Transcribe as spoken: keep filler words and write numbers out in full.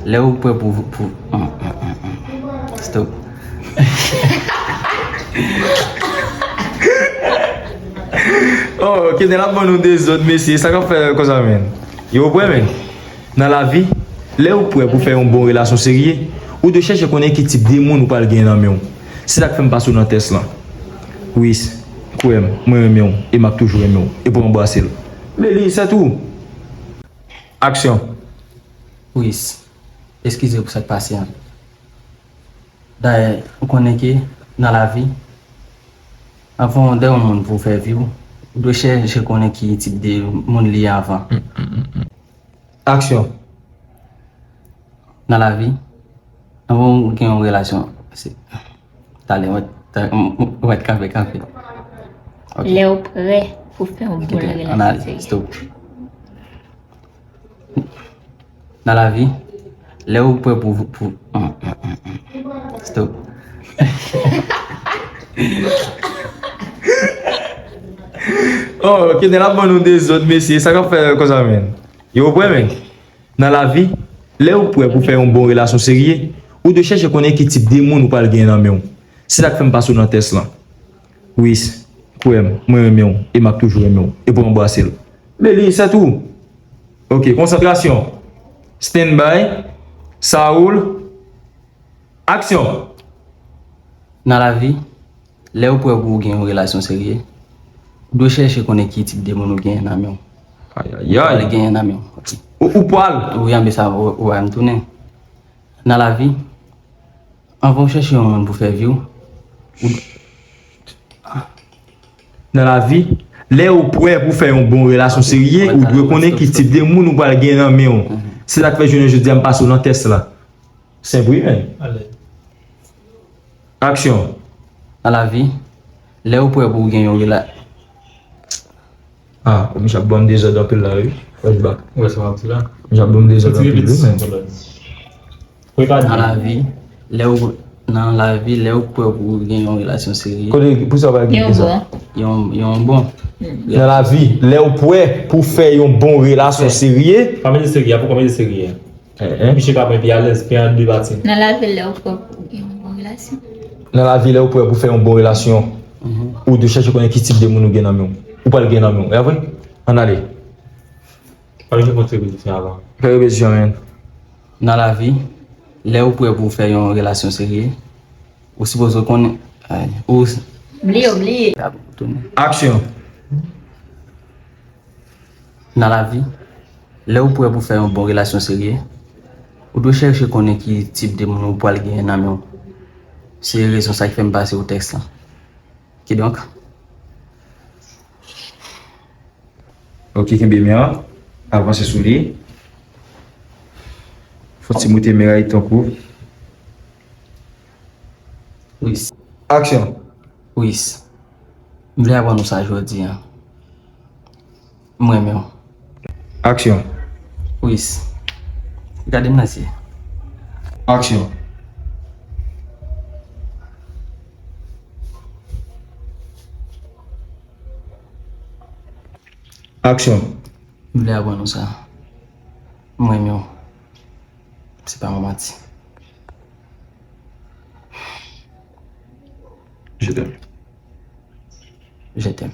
Lè ou prè pou, pou, hmm, hmm, hmm, hmm. Stop. Oh, Kenel ap ban nou dezòd, mesye. Sa k ap fè konsa, menn? Yo, ou prè, menn? Nan lavi, lè ou prè pou fè yon bon relasyon serye, ou dwe chèche konnen ki tip de moun ou pral gen nan men w. Se sa k fè m pase w nan tès lan. Wis, kwè m, mwen renmen w, e m ap toujou renmen w, e pou m anbrase l. Beli, se tou. Aksyon. Wis, eskize pou sa k pase an. Dayè, ou konnen ke nan lavi, anvan w dèyè yon moun pou w fè vi w, ou dwe chèche konnen ki tip de moun li ye anvan. Aksyon. Nan lavi, anvan w gen yon relasyon, se, talè, mwen, ta-, m-, m-, mwen kanpe, kanpe. Ok. Lè w prè pou fè yon bon relasyon serye. Stop. Nan lavi, lè ou prè pou, pou, hmm, hmm, hmm, hmm. Stop. Oh, Kenel ap ban nou dezòd, mesye. Sa k ap fè konsa, menn? Yo, ou prè, menn? Nan lavi, lè ou prè pou fè yon bon relasyon serye, ou dwe chèche konnen ki tip de moun ou pral gen nan men w. Se sa k fè m pase w nan tès lan. Wis, kwè m, mwen renmen w, e m ap toujou renmen w, e pou m anbrase l. Beli, se tou. Ok, konsantrasyon. Stand by. Saoul. Aksyon. Nan lavi, lè ou prè pou w gen yon relasyon serye, ou dwe chèche konnen ki tip de moun ou genyen nan men w. Ayayay. Ou pral genyen nan men w. Ok. Ou, ou pral. Wi, anben sa, ou, ou wè m tounen. Nan lavi, anvan w chèche yon moun pou fè vi w, ou Nan lavi, lè ou prè pou fè yon bon relasyon serye, ou dwe konnen ki tip de moun ou pral gen nan men w. Se sa k fè jounen jodi a m pase w nan tès la. Senp wi, menn. Aksyon. Nan lavi, lè ou prè pou w gen yon rela- Ah, misye ap ban m dezòd anpil la, wi. Flashback. Misye ap ban m dezòd anpil, wi, menn. Nan lavi, lè ou, nan lavi, lè ou prè pou w gen yon relasyon serye. Kote, pou sa w pa gen sa? Yon, yon bon. Nan lavi, lè ou prè pou fè yon bon relasyon serye. Pa mete serye, pou kòman mete serye? Misye ka pran pi alèz, pi an de pati. Nan lavi, lè ou prè pou gen yon bon relasyon. Nan lavi, lè ou prè pou fè yon bon relasyon, ou dwe chèche konnen ki tip de moun ou gen nan men w. Ou pral gen nan men w. E vre? Ann ale. Pa bliye kontre repetisyon avan. Fè repetisyon, menn. Nan lavi, lè ou prè pou w fè yon relasyon serye, ou sipoze konnen, ay, ou bliye, ou bliye. Aksyon. Nan lavi, lè ou prè pou fè yon bon relasyon serye, ou dwe chèche konnen ki tip de moun ou pral genyen nan men w. Se rezon sa ki fè m pase w tèks lan. Kidonk, ok, kenbe men an, avanse sou li. Fò ti moute men an tankou. Wis. Aksyon. Wis. M vle aprann ou sa jodi a. M renmen w. Aksyon. Wis. Gade m nan zye. Aksyon. Aksyon. M vle aprann ou sa. M renmen w. Se pa yon manti. Je t'aime. Je t'aime.